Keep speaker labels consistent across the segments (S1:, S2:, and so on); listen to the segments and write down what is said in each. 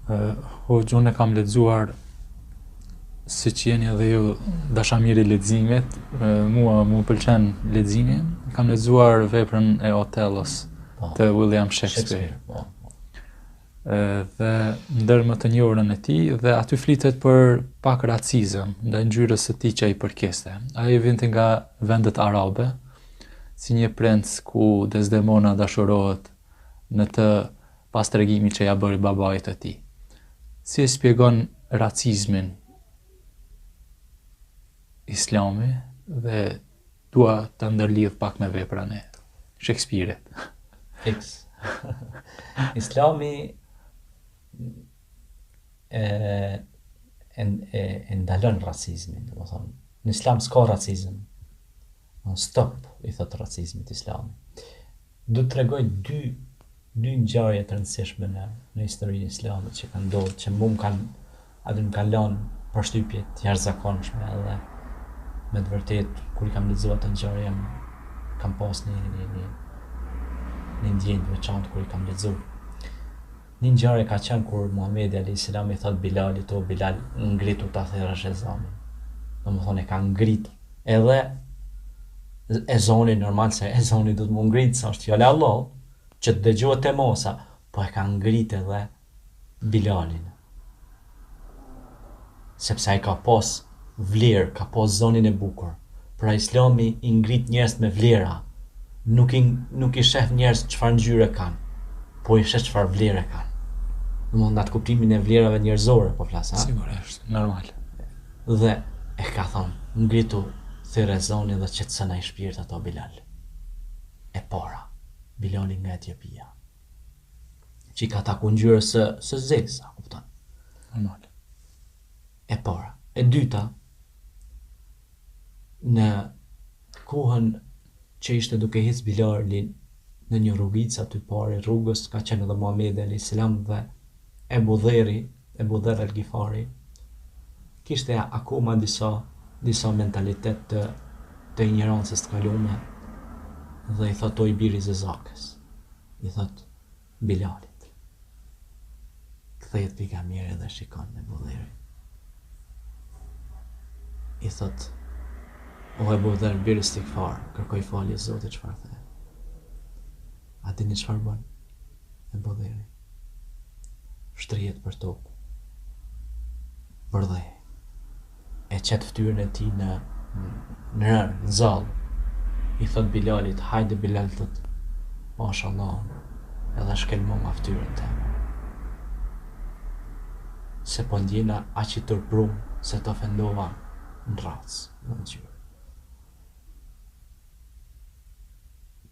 S1: Hoxhë, unë e kam lexuar siç jeni edhe ju dashamir i leximit, mua më pëlqen leximi. Kam lexuar veprën e Otellos po, të William Shakespeare. Shakespeare po. Dhe ndër më të njohurën e tij dhe aty flitet për pak racizëm ndaj ngjyrës së tij që ai përkiste. Ai vinte nga vendet arabe, si një princ ku Desdemona dashurohet në të pas tregimit që ia bëri babait të tij. Si e shpjegon racizmin Islami dhe dua ta ndërlidh pak me veprën e Shakespeare-it.
S2: Fiks. Islami e e e, e ndalon racizmin, domethonë. Në Islam s'ka racizëm. Stop, i thot racizmit Islami. Do të tregoj dy dy ngjarje të rëndësishme në në historinë e Islamit që kanë ndodhur, që mu më kanë aty më kanë lënë përshtypje të jashtëzakonshme edhe me të vërtetë kur i kam lexuar ato ngjarje jam kam pas një një një një ndjenjë të veçantë kur i kam lexuar. Një ngjarje ka qenë kur Muhamedi alayhis salam i thot Bilalit, o Bilal, ngritu ta thirrësh ezanin. Domethënë e ka ngrit edhe ezoni normal se ezoni duhet mu ngrit se është fjala e Allahut që të dëgjohet te masa, po e ka ngrit edhe Bilalin. Sepse ai ka pas vlerë, ka pas zonin e bukur. Pra Islami i ngrit njerëzit me vlera, nuk i nuk i sheh njerëz çfarë ngjyre kanë, po i sheh çfarë vlere kanë. Domethënë në atë kuptimin e vlerave njerëzore po flas,
S1: ha? Sigurisht, normal.
S2: Dhe e ka thonë, ngritu thirre ezanin dhe qetësonai shpirtat o Bilal. E para, Bilali nga Etiopia. Që i ka taku ngjyrës së së zezë, a kupton?
S1: Normal.
S2: E para. E dyta, në kohën që ishte duke hec Bilali në një rrugicë aty pari rrugës ka qenë edhe Muhamedi alayhis salam dhe Ebu Dheri, Ebu Dher el Gifari, kishte akoma disa disa mentalitet të të injorancës të kalume dhe i thot o i biri zezakës, i thot Bilalit. Kthehet pejgamberi dhe shikon Ebu Dherin. I thot, o Ebu Dher, bir istigfar, kërkoj falje Zotit çfarë the. A dini çfarë bën? Ebu Dheri. Shtrihet për tokë. Përdhe. E qet fytyrën e tij në në rërë, në zall. I thot Bilalit, hajde Bilal thot, pash Allahun, edhe shkelmoma fytyrën teme. Se po ndjena aq i turprum se të ofendova në racë, në ngjyrë.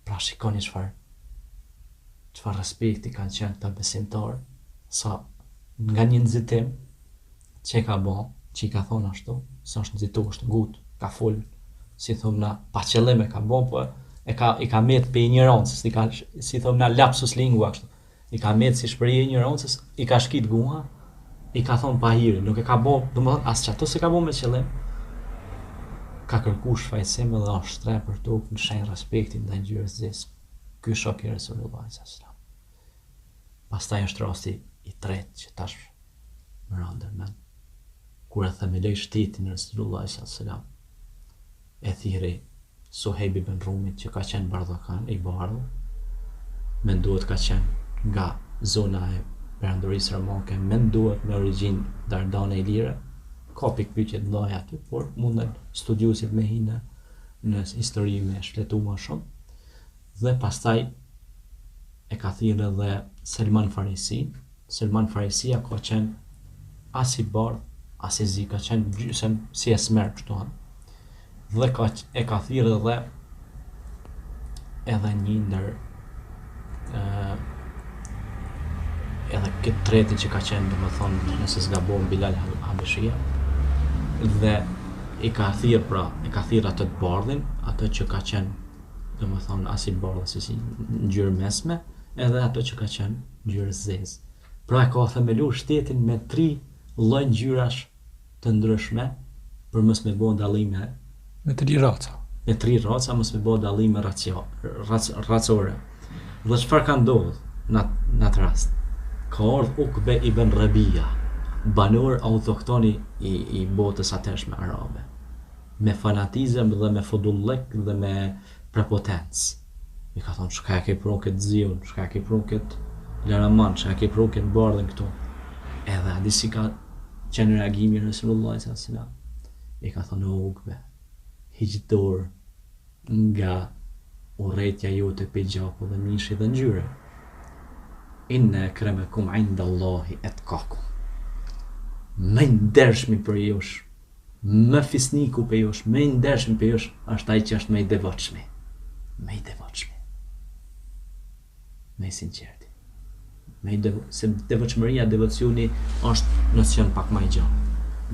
S2: Pra shikoni çfarë çfarë respekti kanë qenë këta besimtarë, sa nga një nxitim që e ka bo, që i ka thonë ashtu, se është nxitu, është ngut, ka fol, si thom na, pa qëllim e ka bo, po e ka, i ka met pe injorancës, i ka, si thom na, lapsus lingua, kështu. I ka met si shprehje injorancës, i ka shkit guha, i ka thonë pahiri, nuk e ka bo, domethonë, as qato s'e ka bo me qëllim, ka kërku shfajësim edhe është shtre për tokë në shenjë respekti ndaj ngjyrës zezë. Ky shok i Resulullahit sallallahu alaihi wasallam. Pastaj është rasti i tretë që tash më ra ndërmend. Kur e themeloi shtetin Resulullahi sallallahu alaihi wasallam, e thirri Suhejb ibn Rumit që ka qenë bardhokan, i bardhë, mendohet ka qenë nga zona e Perandorisë Romake, mendohet me origjinë dardane ilire, ka pikëpyetje të mëdha aty, por munden studiuesit me hi në në histori me shfletu më shumë. Dhe pastaj e ka thirrë edhe Selman Farisi. Selman Farisia ka qenë as i bardhë, as i zi, ka qenë gjysëm si esmer kështu ha. Dhe ka e ka thirrë edhe edhe një ndër ë edhe këtë tretin që ka qenë, domethonë, nëse s'gabohem Bilal Habeshia, dhe i ka thirrë pra, e ka thirrë atë të bardhin, atë që ka qenë domethonë as i bardhë as i zi ngjyrë mesme, edhe ato që ka qenë ngjyrë zezë. Pra e ka themelu shtetin me tri lloj ngjyrash të ndryshme për mos me bo dallime
S1: me tri raca.
S2: Me tri raca mos me bo dallime racio, rac, racore. Dhe çfarë ka ndodhur në në atë rast? Ka ardhë Ukbe ibn Rebia, banor autokton i, i botës atëhershme arabe, me fanatizëm dhe me fodullëk dhe me prepotencë. I ka thonë, çka e ke pru këtë ziun, çka e ke pru këtë laraman, çka e ke pru këtë bardhën këtu. Edhe a di si ka qenë reagimi i Resulullahit sallallahu alaihi wasallam. I ka thonë, o Ukbe, hiq dorë nga urrejtja jote pej gjaku dhe mishi dhe ngjyre. Inne ekremekum inda Allahi etkakum. Më i ndershmi prej jush, më fisniku prej jush, më i ndershmi prej jush është ai që është më i devotshmi. Më i devotshmi. Më i sinqerti. Më i devo, se devotshmëria, devocioni është nocion pak më i gjatë.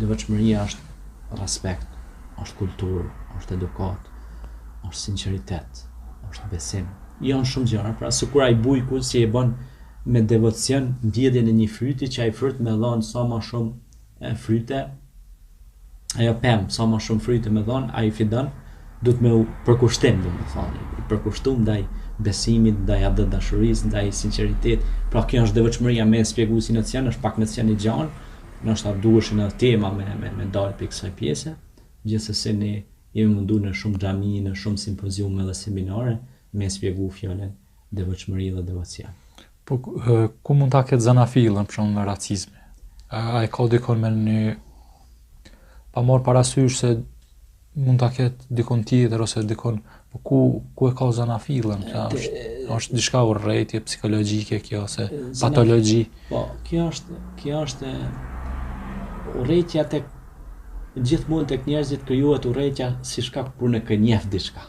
S2: Devotshmëria është respekt, është kulturë, është edukatë, është sinqeritet, është besim. Janë shumë gjëra, pra sikur ai bujku si e bën me devocion mbjelljen e një fryti që ai fryt me dhon sa më shumë fryte ajo pemë sa më shumë fryte me dhon, ai fidan duhet me u përkushtim, domethonë, i përkushtum ndaj besimit, ndaj atdhedashurisë, ndaj sinqeritet. Pra kjo është devotshmëria me spjegu si nocion, është pak nocion i gjanë, ndoshta duheshin edhe tema me me me dalë prej kësaj pjese. Gjithsesi ne jemi mundu në shumë xhami, në shumë simpoziume dhe seminare me spjegu fjalën devotshmëri dhe
S1: devocion. Po ku mund ta ketë zanafillën për shembull racizmi? A e ka dikon me një pa marr parasysh se mund ta ketë dikon tjetër ose dikon po ku ku e ka zanafillën, pra është është diçka urrejtje psikologjike kjo ose patologji.
S2: Po, kjo është kjo është urrejtja tek gjithmonë tek njerëzit krijohet urrejtja si shkak kur nuk e njeh diçka.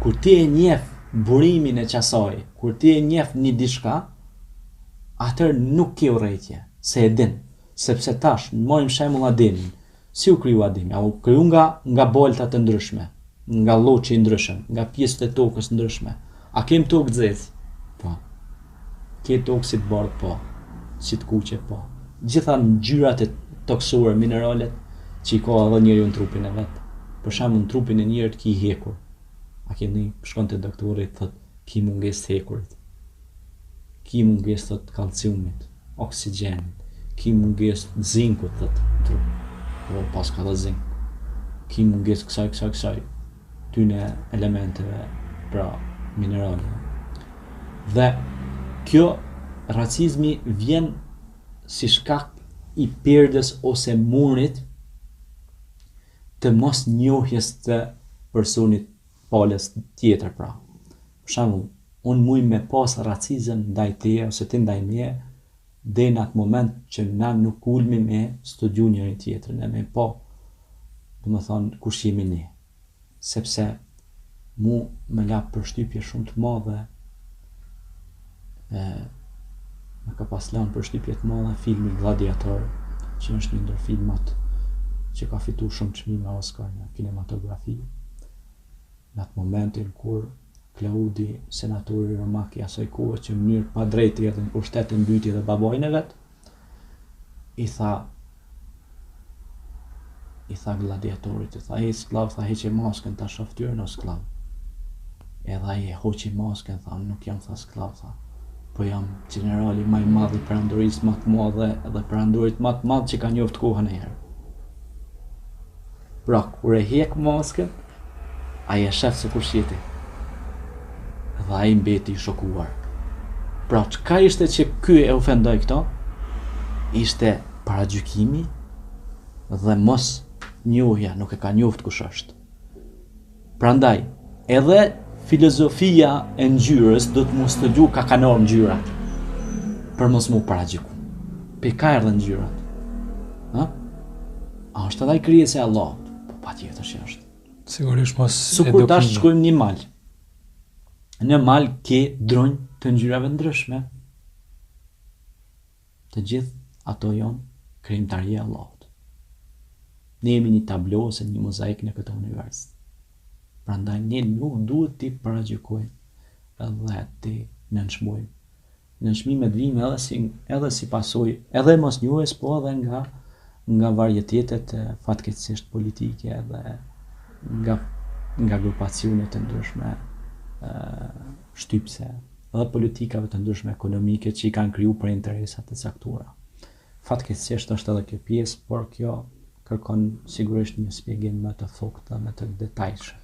S2: Kur ti e njeh burimin e qasaj, kur ti e njeh një diçka, atëherë nuk ke urrejtje, se e din. Sepse tash, marrim shembull Ademin. Si u kriju Ademi? A u kriju nga nga balta të ndryshme, nga lloçi i ndryshëm, nga pjesët e tokës ndryshme. A kem tokë të zezë? Po. Ke tokë si të bardhë? Po. Si të kuqe? Po. Gjitha ngjyrat e tokësore, mineralet që i ka edhe njeriu në trupin e vet. Për shembull, në trupin e njerit ki hekur. A ke ni shkon te doktori thot ki mungesë të hekurit. Ki mungesë thot kalciumit, oksigjenit, ki mungesë të zinkut thot në trup. Po paska dhe zink. Ki mungesë kësaj kësaj kësaj tyne elementeve, pra mineraleve. Dhe kjo racizmi vjen si shkak i perdes ose murit të mos njohjes të personit palës tjetër pra. Për shembull, unë muj me pas racizëm ndaj teje ose ti ndaj meje deri në atë moment që na nuk ulmi me studiu njëri tjetrin e me pa domethonë kush jemi ne. Sepse mu më la përshtypje shumë të madhe e më ka pas lanë përshtypje të madhe filmi Gladiator, që është një ndër filmat që ka fitu shumë çmime Oscar në kinematografi. Në atë momentin kur Klaudi, senatori romak i asaj kohe që në mënyrë padrejtë erdhi në pushtet e mbyti edhe babain e vet, i tha i tha gladiatorit, i tha, ej skllav, tha heqe maskën, ta shoh fytyrën o skllav. Edhe ai e hoqi maskën, tha, nuk jam tha skllav, tha. Po jam gjenerali ma i madh i perandorisë ma të madhe dhe perandorit ma të madh që ka njoft koha ndonjëherë. Pra, kur e hjek maskën, ai e shef se kush je ti. Dhe ai mbeti i shokuar. Pra, çka ishte që ky e ofendoi këto? Ishte paragjykimi dhe mos njohja, nuk e ka njoft kush është. Prandaj, edhe filozofia e ngjyrës do të m'u studiu ka kanë ardhë ngjyrat, për mos m'u paragjyku. Pe ka erdhën ngjyrat? Ha? A është edhe ai krijesë e Allahut? Po patjetër që është.
S1: Sigurisht mos
S2: Sikur tash shkojmë një mal. Në mal ke drunj të ngjyrave ndryshme. Të gjithë ato janë krijimtari e Allahut. Ne jemi një tablo ose një mozaik në këtë univers. Prandaj ne nuk duhet t'i paragjykojmë dhe t'i nënçmojmë. Nënçmimet vijnë edhe si edhe si pasojë edhe e mosnjohjes, po edhe nga nga varietetet fatkeqësisht politike edhe nga nga grupacionet e ndryshme shtypse. dhe politikave të ndryshme ekonomike që i kanë kriju për interesa të caktuara. Fatkeqësisht është edhe kjo pjesë, por kjo kërkon sigurisht një shpjegim më të thuktë dhe më të detajshëm.